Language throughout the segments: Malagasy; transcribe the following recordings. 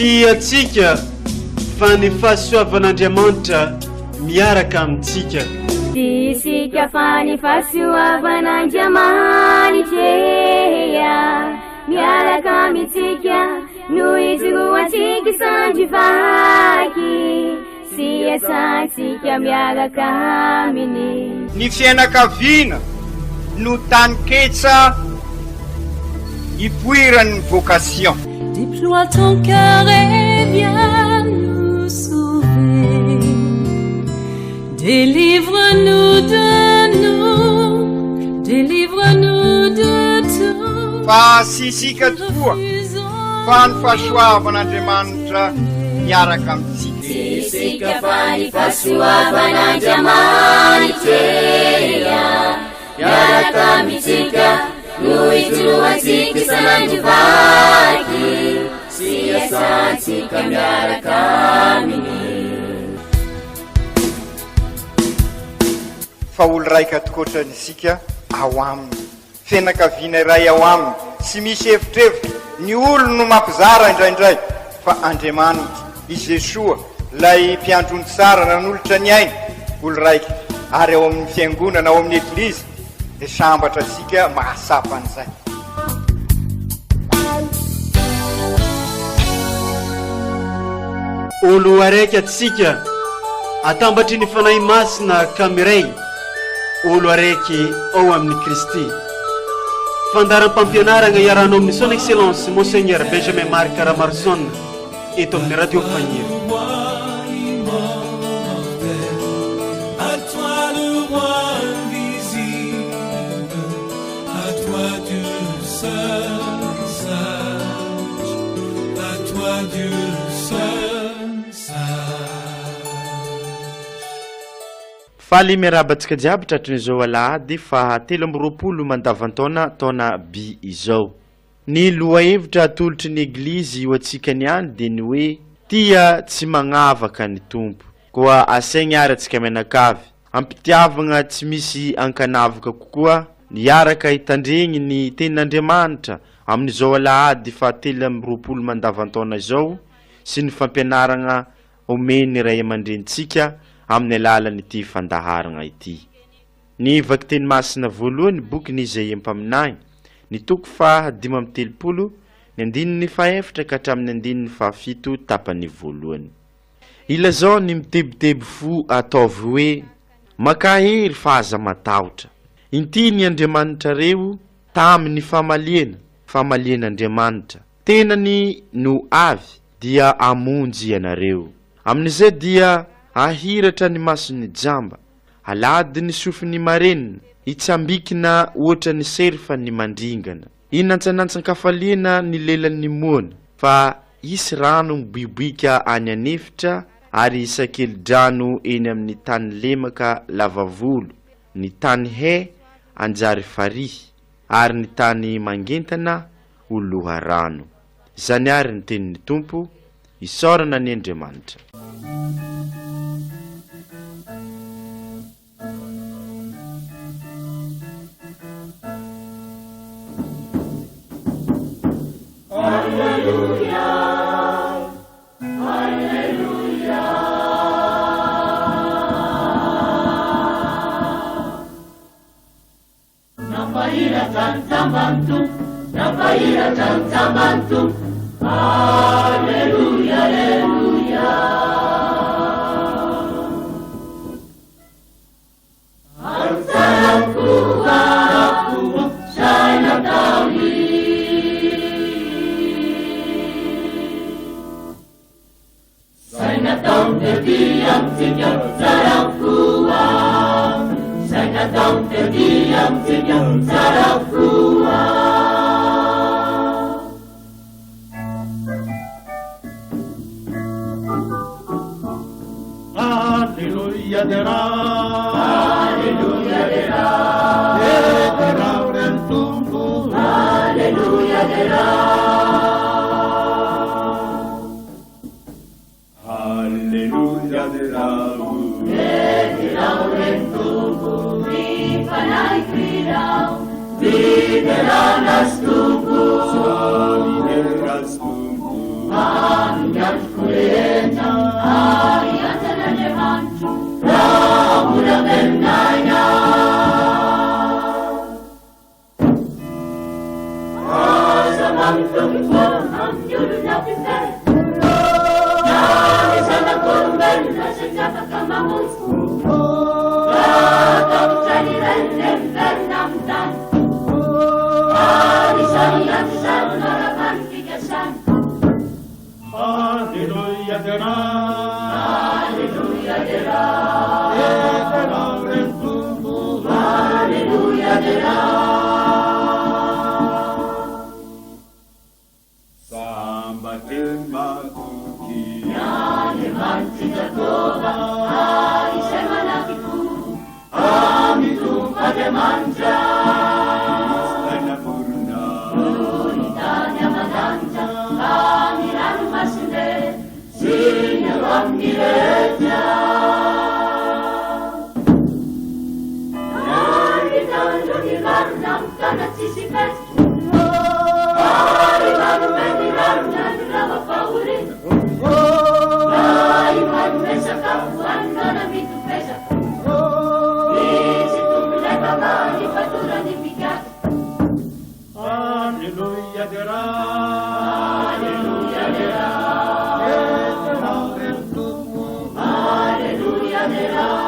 Tsy antsika fa ny fahasoavan'Andriamanitra miaraka amintsika. Tsy isika fa ny fahasoavan'Andriamanitra miaraka amintsika no ijoroantsika sandry vaky sy iasantsika miaraka aminy. Ny fianakaviana no taninketsa ipoiran'ny vocation. Déploie ton cœur et viens nous sauver. Délivre-nous de nous, délivre-nous de tout. Fa tsy isika tokoa fa ny fahasoavan'Andriamanitra miaraka amintsika. Tsy isika fa ny fahasoavan'Andriamanitra miaraka amintsika no ijoroantsika isan'andro vaky sy iasantsika miaraka aminy. Fa olo raika tokoatrany isika ao aminy. Fianakaviana iray ao aminy, tsy misy evitrevitra, ny olony no mampizara indraindray, fa Andriamanitra, i Jesoa, ilay mpiandry ondry tsara nanolotra ny ainy, olo raika, ary ao amin'ny fiangonana, ao amin'ny Eglizy, dia sambatra antsika mahatsapa an'izay. Olo araiky atsika, atambatry ny Fanahy Masina ka miray. Olo araiky ao amin'i Kristy. Fandaharam-pampianaragna iarahanao amin'ny Son Excellence Monseigneur Benjamin Marc Ramaroson eto amin'ny Radio Fagniry. Faly miarahaba antsika jiaby tratrin'izao alahady faha 23 mandavantaona taona by izao. Ny lohahevitra atolotry ny Eglizy ho antsika niany dia ny hoe Tia tsy magnavaka ny Tompo. Koa asaigny ary antsika mianakavy, am-pitiavagna tsy misy ankanavaka kokoa, hiaraka hitandregny ny Tenin'Andriamanitra amin'izao alahady faha 23 mandavantaona izao sy ny fampianaragna omen'ny ray aman-drenintsika amin'ny alalan'ity fandaharana ity. Ny vakiteny masina voalohany bokin'i Izaia mpaminany, ny toko faha 35, ny andininy fahaefatra ka hatramin'ny andininy fahafito tapany voalohany. Ilazao ny mitebiteby fo ataovy hoe, Makà hery fa aza matahotra. Inty ny Andriamanitrareo tamin'ny famaliana, famalian'Andriamanitra. Tenany no avy dia hamonjy anareo. Amin'izay dia hahiratra ny mason'ny jamba, halady ny sofin'ny marenina, hitsambikina hoatra ny serfa ny mandringana, hinantsanantsan-kafaliana ny lelan'ny moana, fa hisy rano miboiboika any an'efitra ary hisakeli-drano eny amin'ny tany lemaka lava volo, ny tany he hanjary farihy, ary ny tany mangentana ho loharano. Izany àry ny tenin'ny Tompo, isaorana anie Andriamanitra. Nampahiratra ny jamba ny Tompo, nampahiratra ny jamba ny Tompo. Aleloia, aleloia. Ary tsara koa, izay nataony. Izay nataony tety amintsika tsara avokoa. Izay nataony tety amintsika tsara avokoa. Aleloia dera. Aleloia dera. Dera ny Tompo. Aleloia dera. Aleloia derao. Derao re ny Tompo. Ry fanahiko hirao. Fiderana sy Tompo. Samy dera sy Tompo. Amin'ny androko rehetra ary hiantsa an'Andriamanitro raha mbola velon'aina. Aza mamitoky foana amin'ny olona mpifehy, na ny zanak'olombelona izay tsy afaka mamonjy. Raha tahotra ny rainy dia miverina amin'ny tany, ary izany andro izany no arahan'ny fikasany. Aleloia derao. Aleloia derao. Derao ry Tompo. Aleloia derao. Sambatra ny matoky. Ny Andriamanitr'i Jakoba, ary izay manampy-po amin'ny Tompo Andriamanitra. Izy namorona. Ny tany aman-danitra, ka ny ranomasimbe sy ny eo aminy rehetra. Ary mitandro ny rariny amin'ny taona tsisy fetra, ary manome ny rariny any rava-pahoriana, ary manome sakafo ho an'ny noana mitopesa. Izy Tompo ilay mpamaha ny fatoran'ny mpikatra. Aleloia derao. Aleloia derao. Derao ry Tompo. Aleloia derao.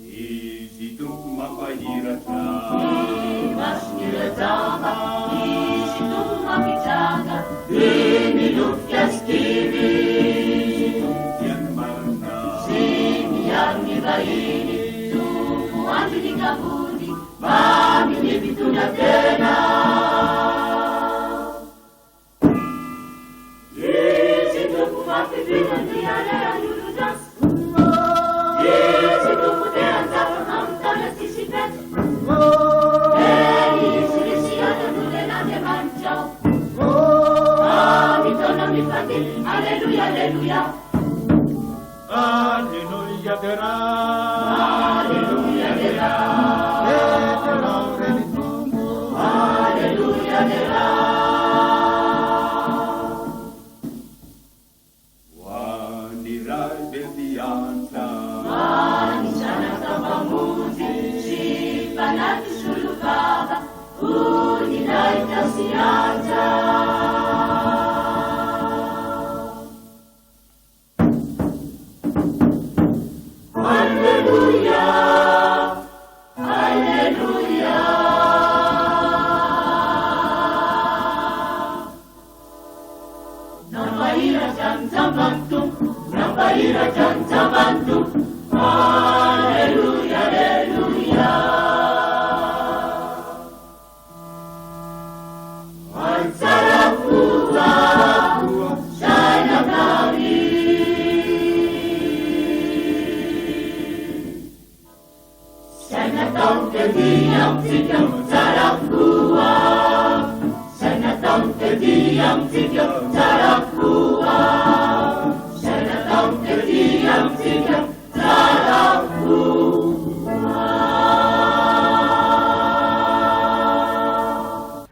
Izy Tompo mampahiratra. Ny mason'ireo jamba, Izy Tompo mampitsanga ny milofika sy kivy. Izy Tompo tia ny marina. Sy miaro ny vahiny, Tompo andry ny kamboty, mamy ny mpitondra tena. Izy Tompo mampivina ny alehan'ny olon-dratsy. Izy Tompo te hanjaka amin'ny taona tsisy fetra. Eny, Izy ry Siona no lelan'Andriamanitrao. Amin'ny taona mifandimby, Aleloia, aleloia. Aleloia derao. Aleloia derao. Derao ry Tompo. Aleloia derao. Ho an'ny Ray be mpiantsa. Ho an'ny Zanaka Mpamonjy sy Fanahy Mpisolovava, voninahitra sy haja. Aleloia, Aleloia. Nampahiratra ny jamba ny Tompo, nampahiratra ny jamba ny Tompo. Aleloia, aleloia. Antsara fo saina tary. Saina taonka dia amintsika tsara fo Saina taonka dia amintsika tsara fo Saina taonka dia amintsika tsara fo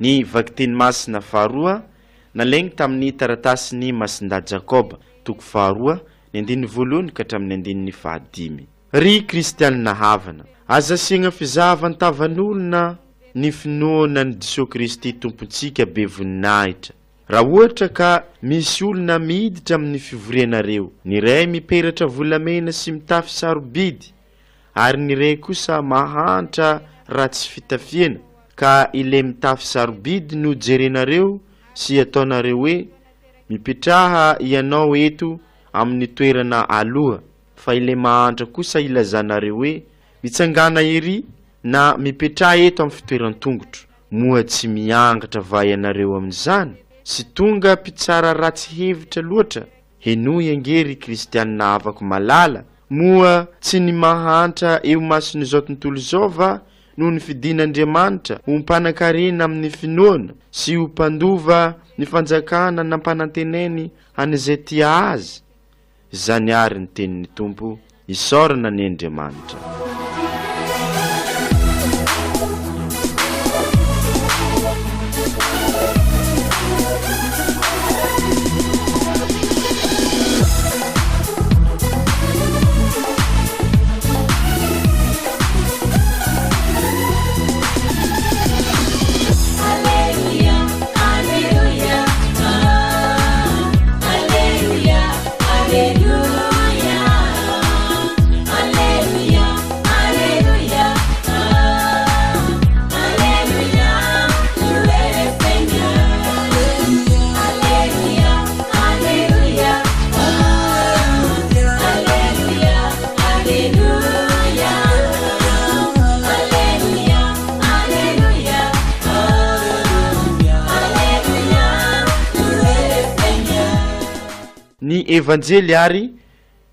Ny vakiteny masina faharoa nalaigny tamin'ny taratasin'i Masindahy Jakoba, toko faharoa, ny andininy voalohany ka hatramin'ny andininy fahadimy. Ry kristianina havana, aza asiagna fizahavan-tavan'olona ny finoana an'i Jesoa Kristy Tompontsika be voninahitra. Raha ohatra ka misy olona miditra amin'ny fivorianareo, ny iray miperatra volamena sy mitafy sarobidy, ary ny iray kosa mahantra ratsy fitafiana, ka ilay mitafy sarobidy no jerenareo sy ataonareo hoe, Mipetraha ianao eto amin'ny toerana aloha, fa ilay mahantra kosa ilazanareo hoe, Mitsangàna ery na mipetraha eto amin'ny fitoeran-tongotro. Moa tsy miangatra va ianareo amin'izany? Sy tonga mpitsara ratsy hevitra loatra? Henoy ange ry kristianina havako malala, moa tsy ny mahantra eo imason'izao tontolo izao va no nofidin'Andriamanitra ho mpanankarena amin'ny finoana sy ho mpandova ny fanjakana nampanantenainy an'izay tia Azy? Izany àry ny tenin'ny Tompo, isaorana anie Andriamanitra. Evanjely ary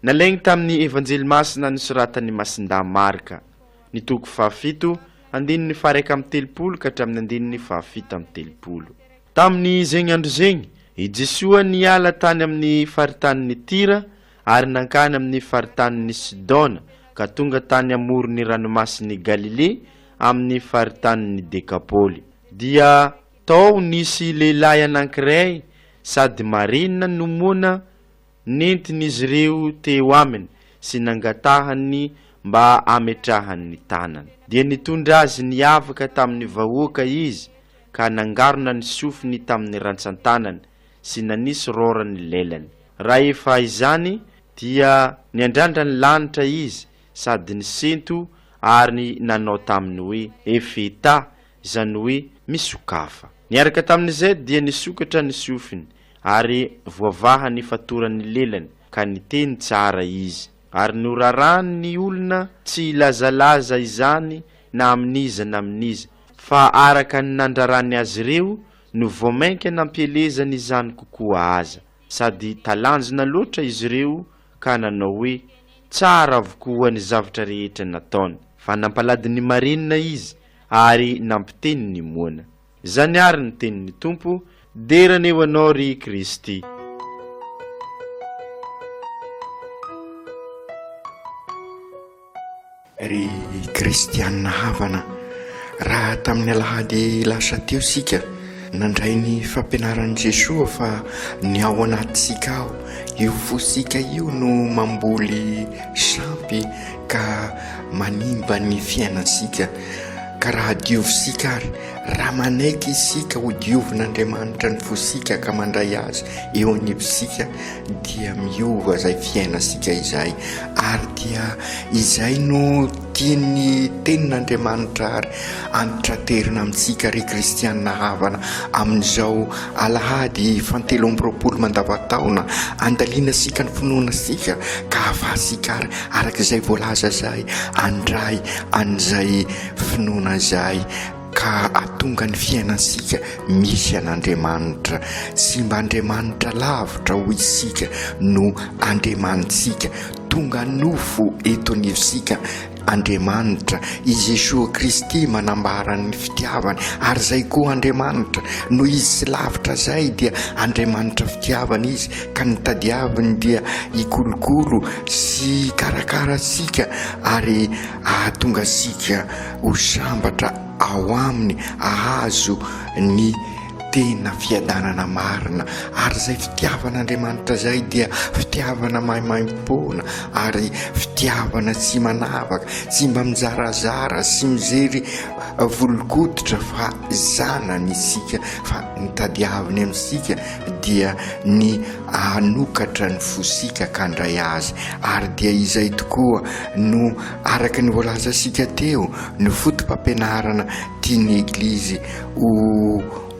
nalaigny tamin'ny Evanjely Masina nosoratan'i Masindahy Marka, ny toko fahafito, andininy faha-31 ka hatramin'ny andininy faha-37. Tamin'ny zegny andro zegny, i Jesoa niala tany amin'ny faritanin'i Tira ary nankany amin'ny faritanin'i Sidôna ka tonga tany amoron'ny ranomasin'i Galilea amin'ny faritanin'i Dekapôly. Dia tao nisy lehilahy anankiray sady marenina no moana nentin'izy ireo teo aminy sy nangatahany mba hametrahany ny tanany. Dia nitondra azy niavaka tamin'ny vahoaka izy ka nangarona ny sofiny tamin'ny rantsan-tanany sy nanisy rora ny lelany. Rahefa izany dia niandrandra ny lanitra izy sady nisento ary nanao taminy hoe, Efeta, izany hoe, Misokafa. Niaraka tamin'izay dia nisokatra ny sofiny ary voavaha ny fatoran'ny lelany ka niteny tsara izy. Ary norarany ny olona tsy hilazalaza izany na amin'iza na amin'iza, fa araka ny nandrarany azy ireo no vao mainka nampielezany izany kokoa aza. Sady talanjona loatra izy ireo ka nanao hoe, Tsara avokoa ny zavatra rehetra nataony. Fa nampalady ny marenina izy ary nampiteny ny moana. Izany àry ny tenin'ny Tompo, Dera anie ho Anao, ry Kristy. Ry kristianina havana, raha tamin'ny alahady lasa teo isika nandray ny fampianaran'i Jesoa fa ny ao anatintsika ao, io fosika io no mamboly sampy ka manimba ny fiainantsika. Ka raha diovintsika ary, raha manaiky isika ho diovin'Andriamanitra ny fosika ka mandray Azy eo anivontsika dia miova izay fiainantsika izay. Ary dia izay no tian'ny tenin'Andriamanitra ary antitraterina amintsika ry kristianina havana amin'izao alahady fantelo amby roapolo mandavataona andalinantsika ny finoanantsika ka ahafahantsika ary araka izay voalaza izay handray an'izay finoana izay ka atonga ny fiainantsika misy an'Andriamanitra. Tsy mba Andriamanitra lavitra hoy isika no Andriamanitsika. Tonga nofo eto anivontsika Andriamanitra, i Jesoa Kristy manambara ny fitiavany, ary izay koa Andriamanitra, noho Izy tsy lavitra izay dia Andriamanitra fitiavana Izy, ka ny tadiaviny dia hikolokolo sy hikarakara antsika ary hahatonga antsika ho sambatra ao Aminy, hahazo ny tena fiadanana marina. Ary izay fitiavan'Andriamanitra izay dia fitiavana maimaimpoana ary fitiavana tsy manavaka, tsy mba mizarazara sy mijery volon-koditra fa zanany isika, fa ny tadiaviny amintsika dia ny hanokatra ny fosika ka handray azy. Ary dia izay tokoa no araka ny voalazantsika teo no fotopampianarana tian'ny Eglizy ho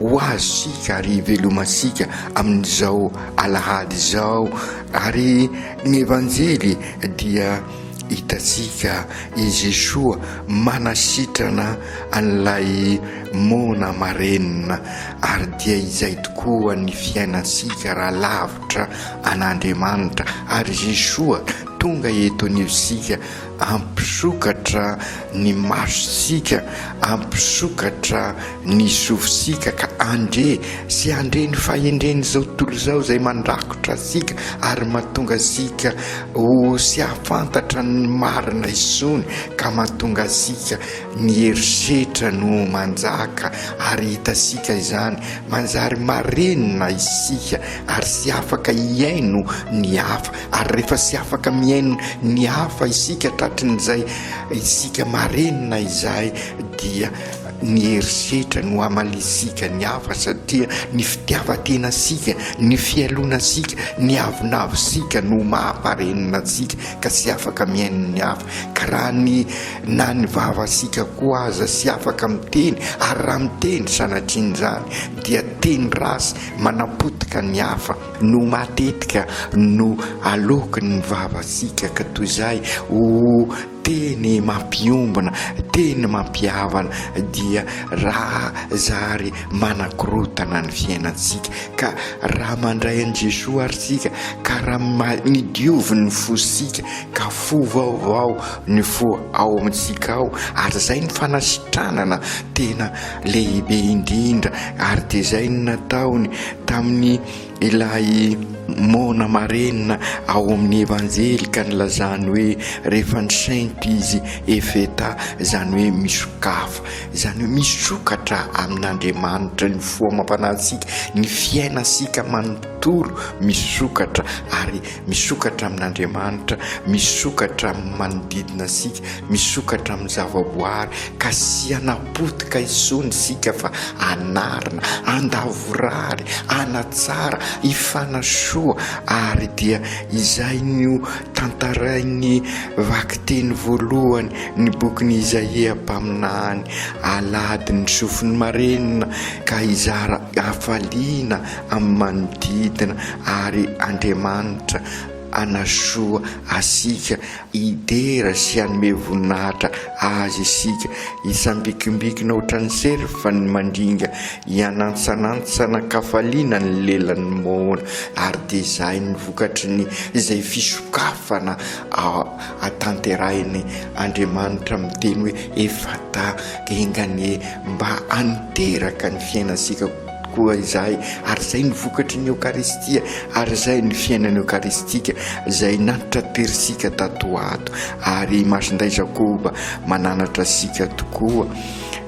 ho azontsika ary hivelomantsika amin'izao alahady izao. Ary ny Evanjely dia hitantsika i Jesoa manasitrana an'ilay moana marenina, ary dia izay tokoa ny fiainantsika raha lavitra an'Andriamanitra, ary Jesoa tonga eto anivontsika hampisokatra ny masontsika, hampisokatra ny sofintsika ka handre sy handre ny fahendren'izao tontolo izao izay mandrakotra antsika ary mahatonga antsika ho tsy hahafantatra ny marina intsony ka mahatonga antsika ny herisetra no manjaka ary hitantsika izany manjary marenina isika ary tsy afaka hihaino ny hafa ary rehefa tsy afaka mihaino ny hafa isika tratrin'izay isika marenina izay dia ny herisetra no hamaliantsika ny hafa satria ny fitiavan-tenantsika, ny fialonantsika, ny avonavontsika no mahamparenina antsika ka tsy afaka mihaino ny hafa. Ka raha ny na ny vavantsika koa aza tsy afaka miteny ary raha miteny sanatrian'izany dia teny ratsy manapotika ny hafa no matetika no aloky ny vavantsika ka toy izay ho. Teny mampiombona, teny mampihavana dia raha zary manakorotana ny fiainantsika ka raha mandray an'i Jesoa ary tsika ka raha midiovy ny fosika ka fo vaovao ny fo ao amintsika ao ary izay ny fanasitranana tena lehibe indrindra ary dia izay no nataony tamin'ny Ilay moana marenina ao amin'ny Evanjely ka nilazany hoe rehefa nisento izy Efeta, izany hoe misokafa, izany hoe misokatra amin'Andriamanitra ny fo amam-panahintsika, ny fiainantsika manontolo misokatra ary misokatra amin'Andriamanitra, misokatra amin'ny manodidina antsika, misokatra amin'ny zavaboary ka tsy hanapotika intsony isika fa hanarina, handavorary, hanatsara, hifanasoa ary dia izay no tantarain'ny vakiteny voalohany ny bokin'i Izaia mpaminany, alady ny sofin'ny marenina ka hizara hafaliana amin'ny manodidina ary Andriamanitra hanasoa asika Hidera sy hanome voninahitra Azy isika. Hisambikimbikina ohatran'ny serfa ny mandringa, hianantsanantsana an-kafaliana ny lelan'ny moana, ary dia izay ny vokatry ny izay fisokafana atanterahiny Andriamanitra miteny hoe Efata, enga anie mba haniteraka ny fiainantsika koa izahay, ary izay ny vokatry ny Eokaristia, ary izay ny fiainana eokaristika izay nantraterisika tato ho ato, ary i Masindahy Jakoba mananatra antsika tokoa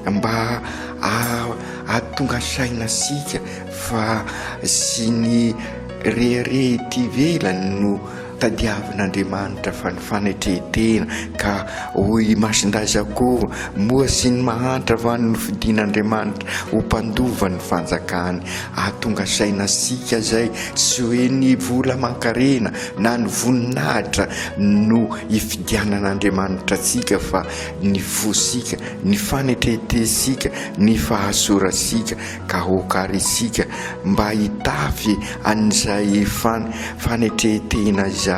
mba hahatonga saina antsika fa tsy ny rehareha ety ivelany no Tadiavin'Andriamanitra fa ny fanetren-tena, ka hoy i Masindahy Jakoba, Moa tsy ny mahantra va no nofidin'Andriamanitra ho mpandova ny fanjakany? Hahatonga saina antsika izay, tsy hoe ny vola aman-karena na ny voninahitra no ifidianan'Andriamanitra antsika fa ny fosika, ny fanetren-tensika, ny fahasorantsika, ka aoka àry isika mba hitafy an'izay fanetren-tena izay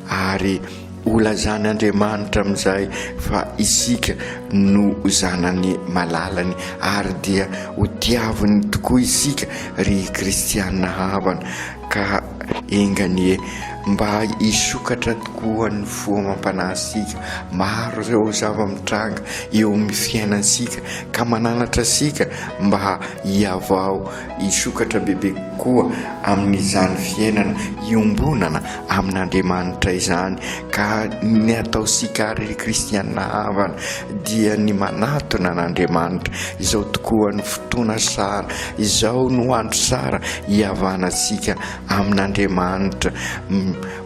ary holazan'Andriamanitra amin'izay fa isika no zanany malalany ary dia hotiaviny tokoa isika ry kristiana havana ka enga anie mba hisokatra tokoa ny fo amam-panahintsika. Maro ireo zava-mitranga eo amin'ny fiainantsika ka mananatra antsika mba hihavao Hisokatra bebe kokoa amin'izany fiainana iombonana amin'Andriamanitra izany, ka ny ataontsika àry ry kristiana havana dia ny manatona an'Andriamanitra. Izao tokoa no fotoana tsara, izao no andro tsara hihavanantsika amin'Andriamanitra.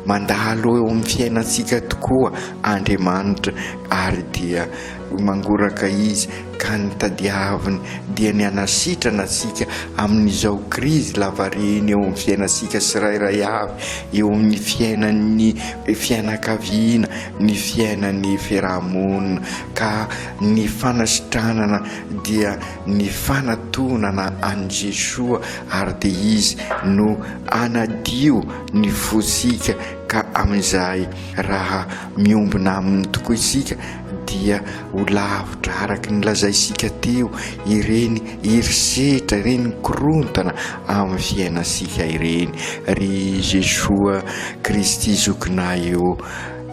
Mandalo eo amin'ny fiainantsika tokoa Andriamanitra ary dia mangoraka Izy ka ny tadiaviny dia ny hanasitrana antsika amin'izao krizy lavareny eo amin'ny fiainantsika tsirairay avy, eo amin'ny fiainan'ny fianakaviana, ny fiainan'ny fiarahamonina, ka ny fanasitranana dia ny fanatonana an'i Jesoa ary dia Izy no hanadio ny fontsika ka amin'izay raha miombona aminy tokoa isika dia ho lavitra araka ny lazaintsika teo ireny herisetra ireny korontana amin'ny fiainantsika ireny. Ry Jesoa Kristy zokinay ô,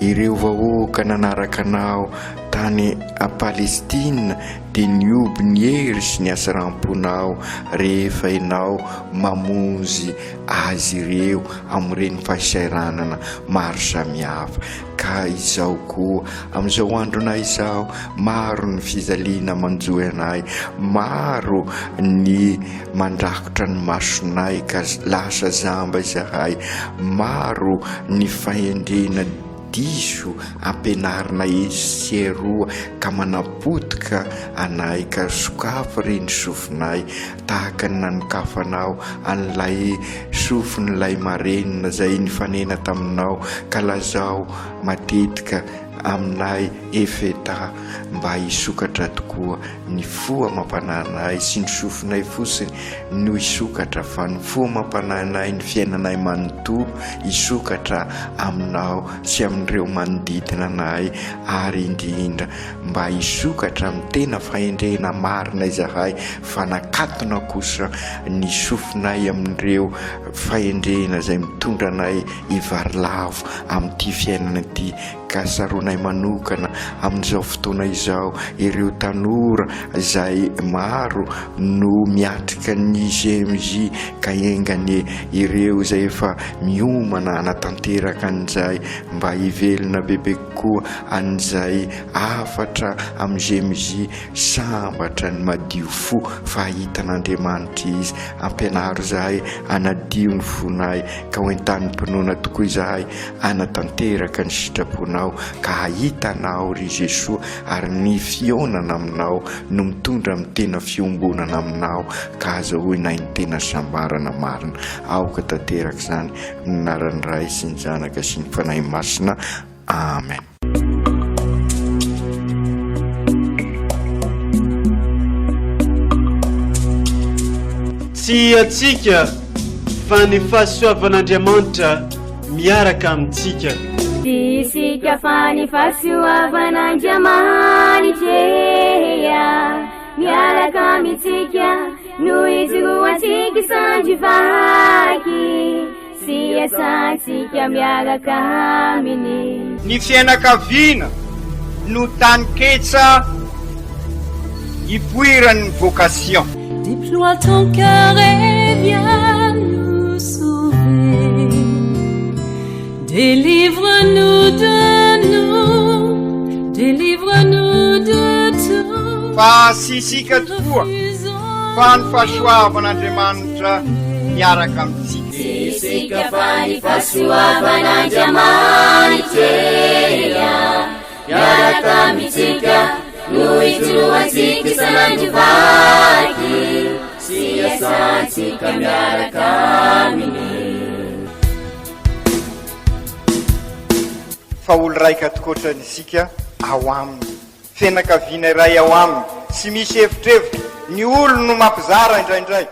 ireo vahoaka nanaraka anao tany Palestina dia nihoby ny hery sy ny hatsaram-ponao rehefa ianao mamonjy azy ireo amin'ireny fahasahiranana maro samihafa. Ka izao koa, amin'izao andronay izao, maro ny fijaliana manjo anay, maro ny mandrakotra ny masonay ka lasa jamba izahay, maro ny fahendrena diso ampianarina etsy sy eroa ka manapotika anay ka sokafy re ny sofinay tahaka ny nanokafanao an'ilay sofin'ilay marenina izay nifanena taminao ka lazao matetika. aminay Efeta mba hisokatra tokoa ny fo amam-panahinay sy ny sofinay fotsiny no hisokatra fa ny fo amam-panahinay ny fiainanay manontolo hisokatra aminao sy amin'ireo manodidina anay ary indrindra mba hisokatra amin'ny tena fahendrena marina izahay fa nakatona kosa ny sofinay amin'ireo fahendrena izay mitondra anay hivarilavo amin'ity fiainana ity ka tsaroanay manokana amin'izao fotoana izao ireo tanora izay maro no miatrika ny GMJ ka enga anie ireo izay efa miomana hanatanteraka an'izay mba hivelona bebe kokoa an'izay hafatra amin'ny GMJ sambatra ny madio fo fa hahita an'Andriamanitra izy ampianaro izahay hanadio ny fonay ka ho entanim-pinoana tokoa izahay hanatanteraka ny sitraponao ka hahita Anao ry Jesoa ary ny fihaonana aminao no mitondra amin'ny tena fiombonana aminao ka azahoinay ny tena sambarana marina. Aoka tanteraka izany amin'ny anaran'ny Ray sy ny Zanaka sy ny Fanahy Masina. Amen. Tsy antsika fa ny fahasoavan'Andriamanitra miaraka amintsika. Tsy isika fa ny fahasoavan'Andriamanitra miaraka amintsika no ijoroantsika sandry vaky sy iasantsika miaraka aminy. Ny fianakaviana no taninketsa ipoiran'ny vocation. Déploie ton cœur et viens nous sauver. Délivre-nous de nous, délivre-nous de tout. Fa tsy isika tokoa fa ny fahasoavan'Andriamanitra miaraka amintsika. Tsy isika fa ny fahasoavan'Andriamanitra miaraka amintsika no ijoroantsika isan'andro vaky sy iasantsika miaraka aminy. Fa olo raika tokoatrany isika ao aminy, fianakaviana iray ao aminy, tsy misy evitrevitra, ny olo no mampizara indraindray.